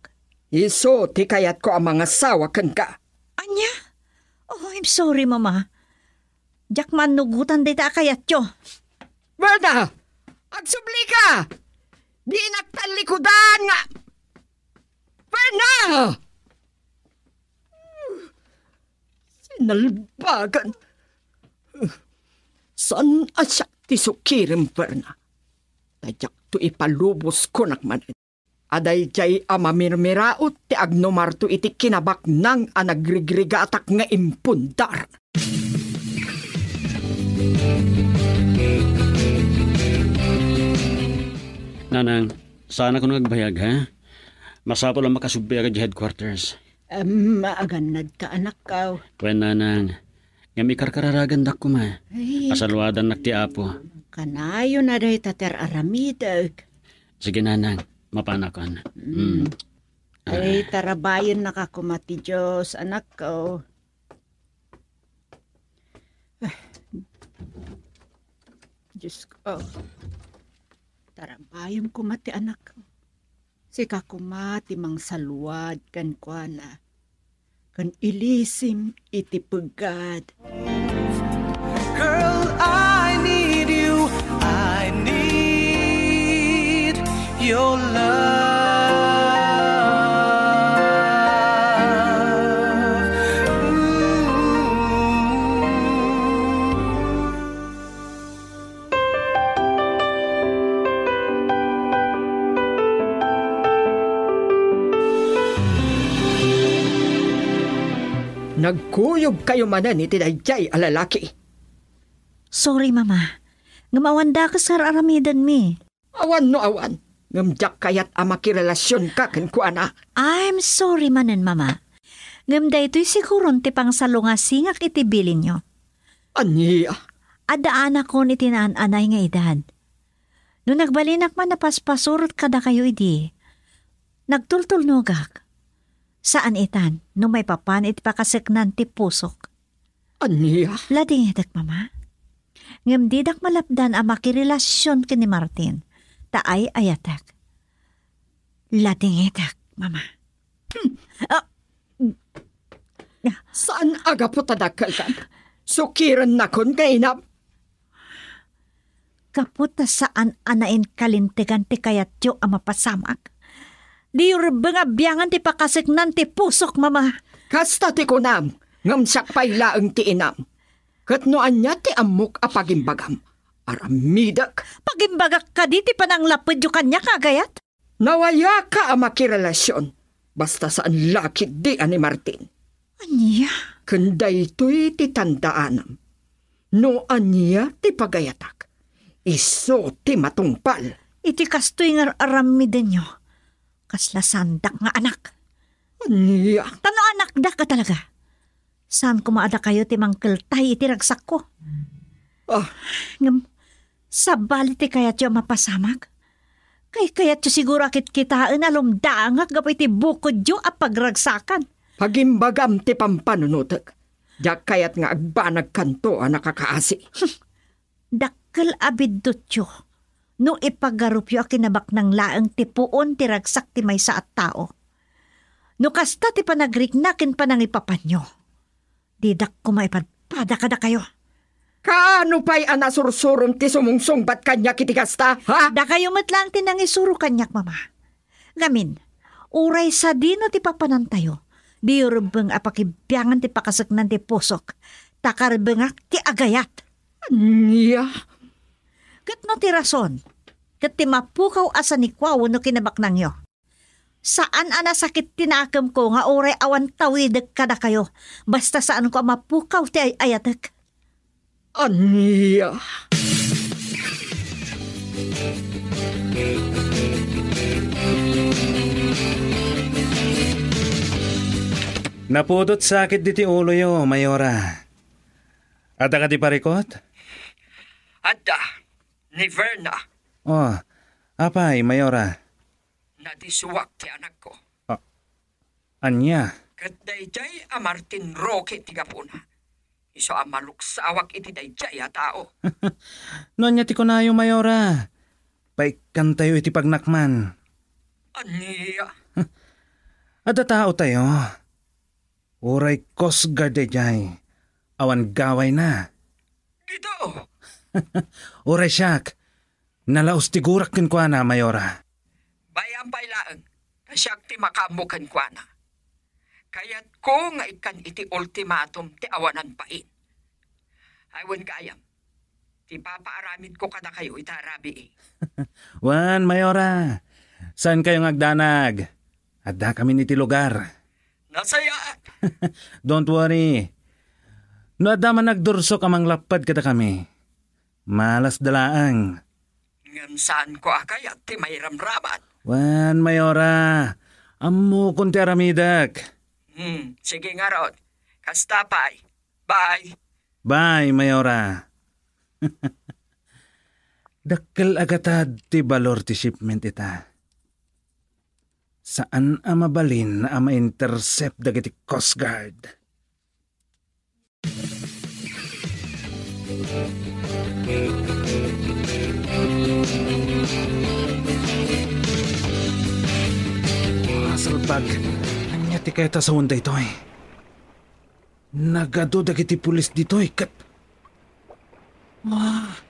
Isu ti kayatko a mangasawa kenka. Ania? Oh, I'm sorry, Mama. Diak mannugotan dayta a kayatyo. Verna! Agsublika! Dinak tallikudan nga... Verna! Sinalbagan. Saan a siak ti sukirem, Verna. Ta diakto ipalubos, kunak manen. A daydiay a mamirmiraot ti agnumarto iti kinabaknang a nagrigrigatak nga impundar. Nanang, saan a kuno nga agbayag, ha? Masapul a makasubbiak idiay headquarters. Em, maagannadka, anakko. Wen, Nanang, ngem ikarkararagandak koma. Ay. Asaluadannak ti Apo. Kanayon a dayta ti ar-aramidek. Sige, Nanang, mapanakon. Mm. Mm. Ay, tarabayennaka koma ti Dios, anakko. Ah, Diosko, tarabayem koma ti anakko. Sika koma ti mangsaluad kenkuana, ken ilisim iti peggad. Girl, I need you. I need your love. Ooh. Nagkuyogkayo manen iti daydiay a lalaki. Sorry, Mama. Ngem awan dakes nga ar-aramidenmi. Awan no awan, ngem diak kayat a makirelasionka kenkuana. I'm sorry manen, Mama. Ngem daytoy siguron ti pangsalungasingak iti bilinyo. Ania? Adda anakon iti naan-anay nga edad. No nagbalinak man a paspasurot kadakayo idi, nagtultulnogak. Saan itan no maipapan iti pakaseknan ti pusok. Ania? Ladingitek, Mama. Ngem didak malapdan a makirelasion ken ni Martin, ta ay-ayatek. Ladingitek, Mama. Hmm. Ah. Saan a gapu ta dakkelkan? Sukirennakon nga inam. Gapu ta saan a nainkalintegan ti kayatyo a mapasamak, diyo rebbeng a biangen ti pakaseknan ti pusok, Mama. Kasta ti kunam, ngem siak pay laeng ti inam. Ket no ania ti ammok a pagimbagam, aramidek. Pagimbagak kadi ti pananglapedyo kaniak a agayat? Nawayaka a makirelasion, basta saan la ketdi a ni Martin. Ania? Ken daytoy ti tandaanam. No ania ti pagayatak, isu ti matungpal. Iti kastoy nga ar-aramidenyo, kasla saandak nga anak. Ania? Ta no anakdak a talaga, saan koma a dakayo ti mangkeltay iti ragsakko. Ah. Ngem, sabali ti kayatyo a mapasamak? Kaykayatyo siguro a kitkitaen a lumdaangak gapu iti bukodyo a pagragsakan. Pagimbagam ti pampanunotek. Diak kayat nga agbanagkanto a nakakaasi. Dakkel a biddutyo no ipagarupyo a kinabaknang laeng ti puon ti ragsak ti maysa a tao. No kasta ti panagrikna ken panangipapanyo, didak koma ipadpada kadakayo. Kaano pay a nasursurom ti sumungsungbat kaniak iti kasta, ha? Dakayo met laeng ti nangisuro kaniak, Mama. Ngamin, uray sadino ti papanantayo, diyo rebbeng a pakibiangan ti pakaseknan ti pusok, ta karbengak ti agayat. Ania? Ket no ti rason, ket ti mapukaw a sanikuaw wenno kinabaknangyo, Saan a nasakit ti nakemko nga uray awan tawidek kadakayo, basta saanko a mapukaw ti ay-ayatek. Ania? Napudot sakit diti uloyo, Mayora. Adda kadi parikot? Adda, ni Verna. Oh, apay, Mayora? Nadisuak ti anakko. Ah, ania? Ket daydiay a Martin Roque ti gapuna. Isu a maluksawak iti daydiay a tao. No ania ti kunayo, Mayora? Paikkantayo iti pagnakman. Ania? Adda taotayo. Uray Coast Guard daydiay. Awan gawayna. Dito! Uray siak, nalaus ti gurak kenkuana, Mayora. Bay-am pay laeng, ta siak ti makaammo kenkuana. Kayatko nga ikkan iti ultimatum ti awanan bain. Ay, wen gayam, ti papaaramidko kadakayo ita rabii. Wen, Mayora, saan kayo nga agdanag? Adda kami iti lugar. Nasayaat! Don't worry. No adda man nagdursok a manglapped kadakami, malasda laeng. Ngem saanko a kayat ti mairamramat. Wen, Mayora, ammokon ti aramidek. Hmm, sige ngarud. Kasta pay. Bye. Bye, Mayora. Dakkel a gatad ti balor ti shipment ita. Saan a mabalin a ma-intercept dagiti Coast Guard. Ah, salbag. Ania ti kayat a sawen daytoy? Nagadu dagiti pulis ditoy ket, ah,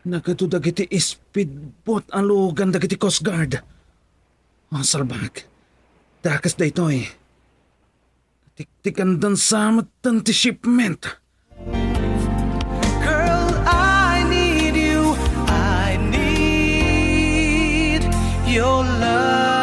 nagadu dagiti speedboat a lugan dagiti Coast Guard. Ah, salbag. Dakes daytoy. Natiktikandan sa metten ti shipment. Girl, I need you. I need your love.